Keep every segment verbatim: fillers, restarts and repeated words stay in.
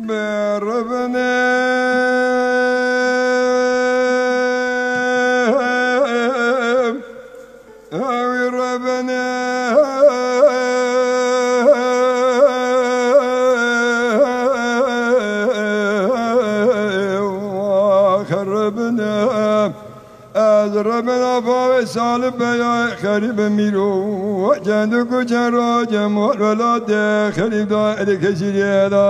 Beribine, ew ribine, xeribine. Ez ribina bavê Salih Beyayê xerîb mîro, çend û kuçe rocem wer welatê xerîb da êdî kesîriyê da.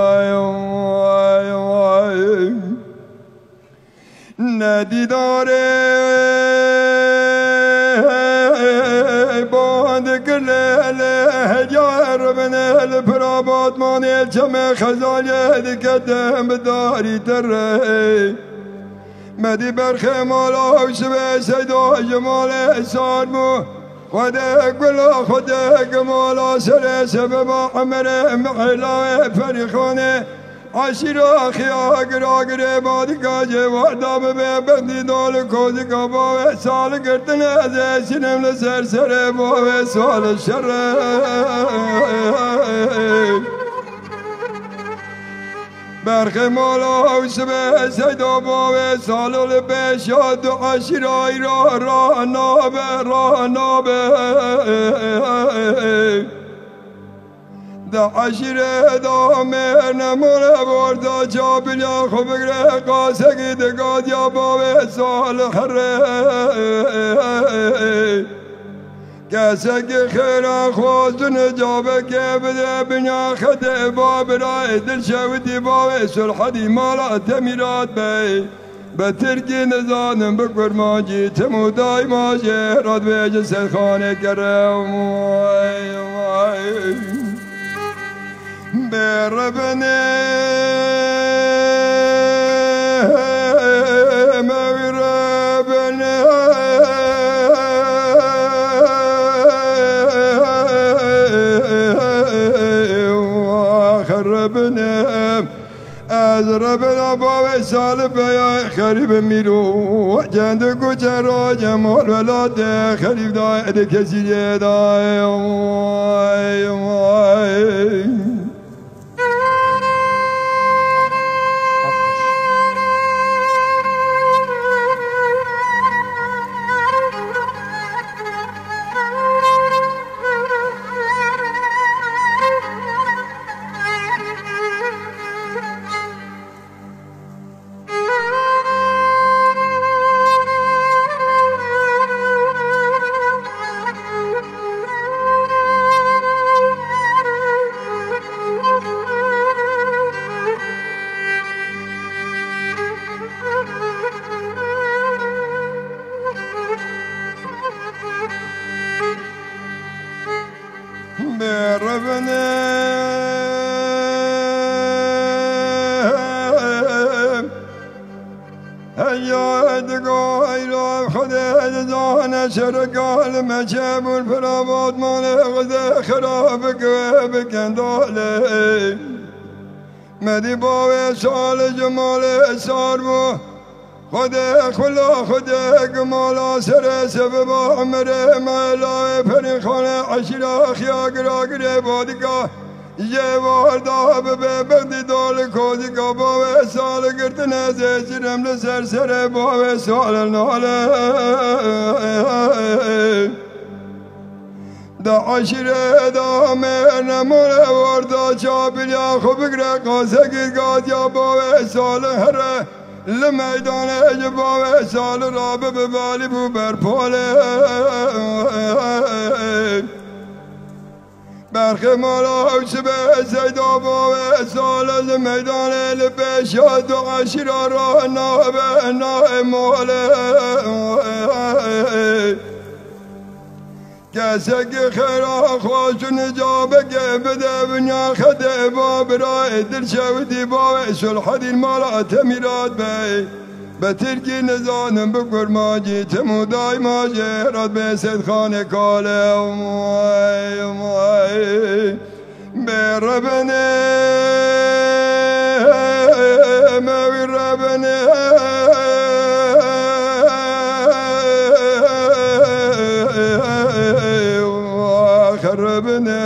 Ne dîdarê band kir lê lê hediya ribine li pira Batmanê çemê Xezaliyê dikete bi darî te re. Medî berxê mala ew sibê seyda ji malê sar bû. Xwedê gula xwedê gimala serê sebeba emerê mihêla wê perîxanê. Eşîra xiya gira girê badika cê warda bibe bendî dal kozika bavê sal girtine ez ê sînim li ser serê bavê sal şerê. Berxê mala ew sibê seyda bavê salo li pêşa du eşîrayî ra ra nabe, ra nabe. Di eşîrê da mêr nemûne borda çapiliya xwe bigire qasekî digadiya bavê sal herê. Kesekî xêra xwazin cabekê bide binya xedê babirayê dilşewitî bavê Sulhedî mala Temîrat Bey. Bi tirkî nizanim bi kurmancî tim û daîma jê re dibêje serxanê kerem. Vay, vay. Bê ribine, me wî ribine, wax ribine. Ez ribina bavê Salih Beyayê xerîb mîro, çend û kuçe rocem wer welatê xerîb da êdî kesîriyê da. Vay, vay. Bê ribine. Heya digayra Xwedê dizane şerika li me çêbûn pira Batmanê Xwedê xira bike bikendale. Medî bavê sal ji malê sar bû. Xwedê xwila Xwedê gimala serê sebiba emerê me lawê perîxanê eşîra xiya gira girê badika jê warda bibe bendî dal kozika bavê sal girtine zêzîrem li ser serê bavê sal nale. Da eşîrê da mêr nemûne warda çapiliya xwe bigire qasekî gadiya bavê sal here. Li meydanê ji bavê sal rabe bi balî bû berpolê. Berxê mala ew sibê seyda bavê sal li meydanê li pêşa du eşîra ra nabe nayê malê. Kesekî xêra xwaşin cabekê bide binya xedê babirayê dilşewitî bavê Sulhedîn mala Temîrat Bey. Bi tirkî nizanim bi kurmancî tim û daîma jê re dibê Seytxanê Kale. Vay, vay. Bê ribine, me wî ribine, wax ribine.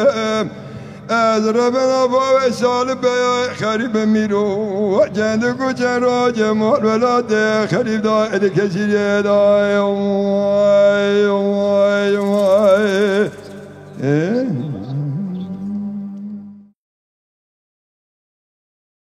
Ez rebena bavê Salih Beyê xerîb mîro, kendi kuçe ra cemal welatê xerîb da edi kesîrê da. Vay, vay, vay. Eh?